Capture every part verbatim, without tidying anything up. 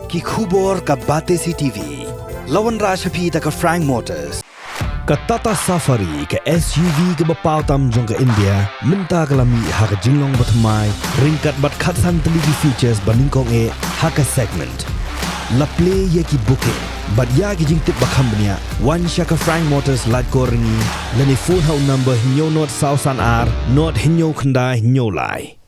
Ki khubor ka Batesi T V. La wanrah sha phi da ka Frank Motors. Ka Tata Safari, ka S U V kaba paw tam jong ka India, mynta ka la mih ha ka jinglong bathymmai, ryngkat bad khatsan tylli ki features ba nyngkong eh ha ka segment. La plie ïa ki booking bad ïa ki jingtip ba kham bniah, wan sha ka Frank Motors Laitkor Ryngi, lane phone ha u number hynñiew nod saw san ar nod hynñiew khyndai hynñiew lai.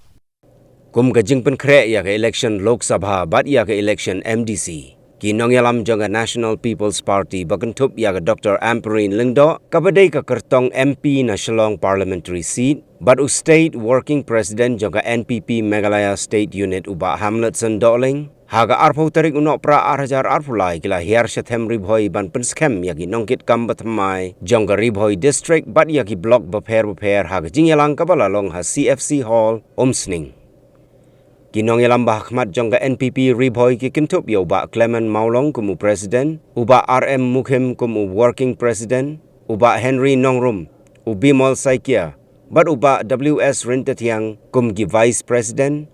Kum ka jingpynkhreh ïa ka election Lok Sabha bad ïa ka election M D C, ki nongïalam jong ka National People's Party ba kynthup ïa ka Doctor Ampareen Lyngdoh, kaba dei ka kyrtong M P na Shillong Parliamentary Seat, bad u State Working President jong ka N P P Meghalaya State Unit, u Bah Hamletson Dohling, ha ka arphew tarik u Nohprah ar hajar arphew lai, ki la hiar sha Them Ri Bhoi ban pynskhem ïa ki nongkitkam bathymmai jong ka Ri Bhoi District bad ïa ki block bapher bapher ha ka jingïalang kaba la long ha C F C Hall, Umsning. Ki nongïalam ba ha khmat jong ka N P P Ri Bhoi ki kynthup ïa u Bah Clement Mawlong kum u President, u Bah R M Mukhim kum u Working President, u Bah Henry Nongrum, u Bimal Saikia, bad u Bah W S Ryntathiang kum ki Vice President.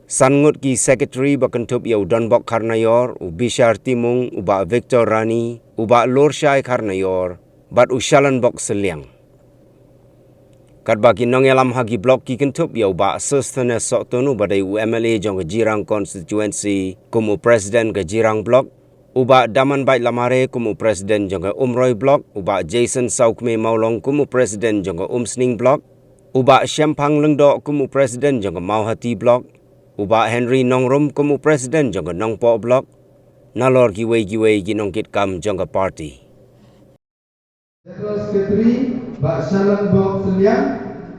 San ngut ki Secretary ba kynthup ïa u Donbok Kharnaior, u Bishar Timung, u Bah Victor Rani, u Bah Lorshai Kharnaior, bad u Shalanbok Sylliang. Katba ki nongïalam ha ki block ki kynthup ïa u Bah Sosthenes Sohtun, uba dei u M L A jong ka Jirang Constituency kum u President ka Jirang Block, u Bah Damanbait Lamare kum u President jong ka Umroi Block, u Bah Jason Sawkmie Mawlong kum u President jong ka Umsning Block, u Bah Shemphang Lyngdoh kum u President jong ka Mawhati Block, u Bah Henry Nongrum kum u President jong ka Nongpoh Block, nalor kiwei kiwei ki nongkitkam jong ka party. General Secretary, Bah Shalanbok Sylliang,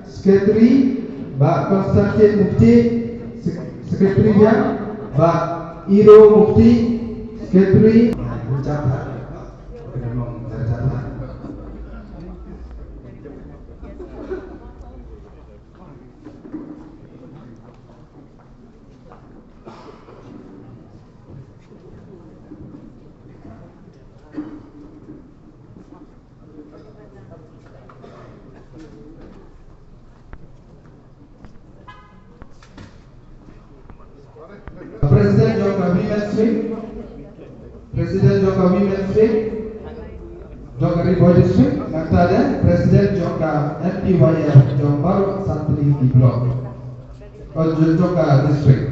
Secretary, Bah Constantine Mukti, Sek-, Secretary Biang, Bah Iro Mukti, Secretary. President jong ka Women's Wing, President jong ka Women's Wing jong ka Ri Bhoi District, nangta de President jong ka M P Y F jong baroh san tylli ki block, oh, jong, jong ka district.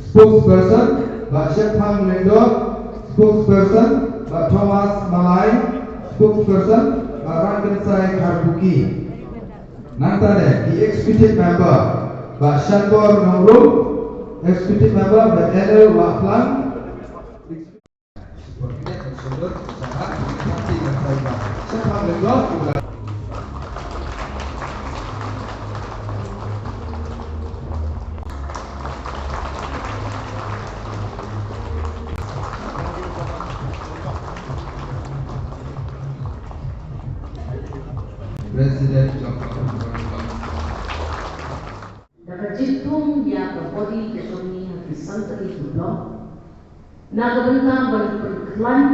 Spokesperson, Bah Shemphang Lyngdoh. Spokesperson, Bah Thomas Malai. Spokesperson, Bah Rangkynsai Kharbuki. Nangta de ki executive member, Bah Shanbor Nongrum. Executive member, Bah L L Wahlang. President jong ka Conference. Da ka jingthung ïa ka body ka jong ngi ha ki san tylli ki block, na ka bynta ban pynkhlaiñ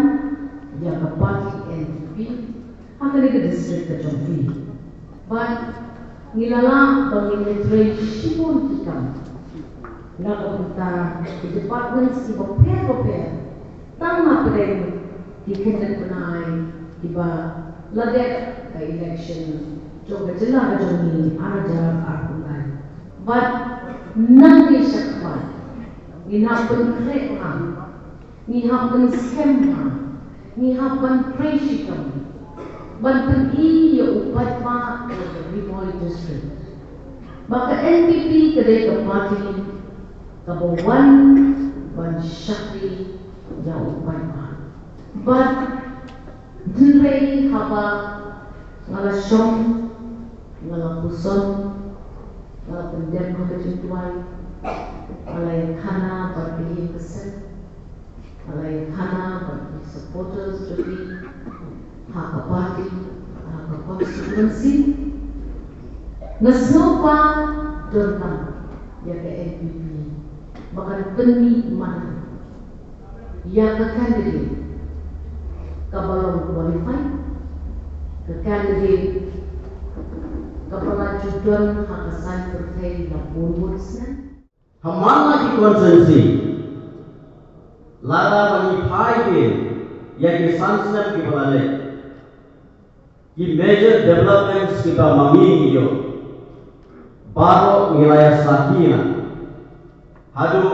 ïa ka party N P P ha kane ka district ka jong ngi. Bad ngi la lah ba ngin ïatrei shibun ki kam na ka bynta ki departments kiba pher bapher, tang na pdeng ki khyndiat bnai kiba la dep ka election jong ka jylla ka jong ngi ar hajar arphew lai. Bad nangne shakhmat ngin hap pynkhreh bha, ngin hap pynskhem bha, ngin hap ban trei shitom ban pyni ïa u paidbah jong ka Ri Bhoi District ba ka N P P ka dei ka party kaba wan ban shakri ïa u paidbah. Bad hynrei haba nga la shong, nga la puson, nga la pyndem ha ka jingduwai, nga la ïakhana bad ki ïing ki sem, nga la ïakhana bad ki supporters jong ngi ha ka party, ha ka constituency. Nga sngew ba donkam ïa ka N P P ba kan pynmih man ïa ka candidate kaba long qualified, ka candidate Kaba la ju don ha ka saiñ pyrthei na bun bun snem. Ha man la ki constituency, lada ba ngi phai biang ïa ki san snem kiba la leit, ki major developments kiba ma ngi ngi ïoh, baroh ngi la ïa sakhi na, haduh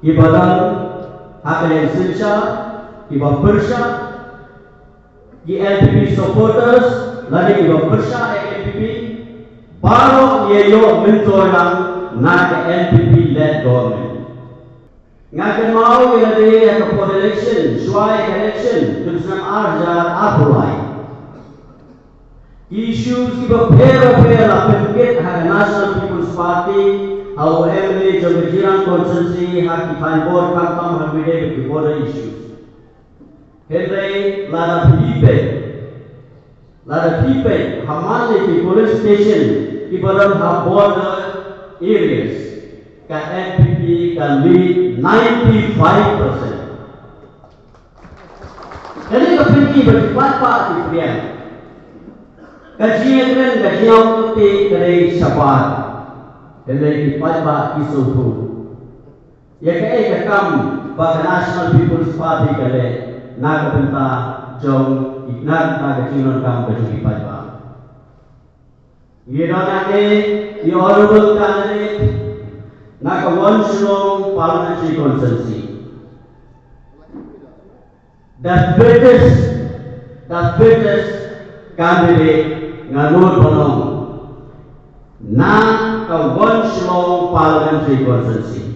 kiba don ha ka liang synshar, kiba pyrshah, ki N P P supporters lane kiba pyrshah ïa ka N P P, baroh ngi ïoh myntoi lang na ka N P P led government. Nga kynmaw ïa lade ïa ka por election, shuwa ïa ka election, ka snem ar hajar arphew lai, ki issues kiba pher bapher la pynkit ha ka National People's Party, ha u M L A jong ka Jirang constituency, ha ki thaiñ bor khamtam ha kiwei de ki border issues. Hynrei lada phi peit, lada phi peit ha man la ki polling station kiba don ha border areas, ka N P P ka lead ninety five percent. Kane ka pynpaw ba ki paidbah ki pdiang. Ka jingïakren, ka jingïakhun te ka dei shabar. Hynrei ki paidbah ki sngewthuh ïa kaei ka kam ba ka National People's Party ka leh na ka bynta jong, na ka bynta ka jingdonkam ka jong ki paidbah. Ngi don hangne i honorable candidate na ka One Shillong Parliamentary Constituency. The fittest, the fittest candidate, nga nud ban ong, na ka One Shillong Parliamentary Constituency.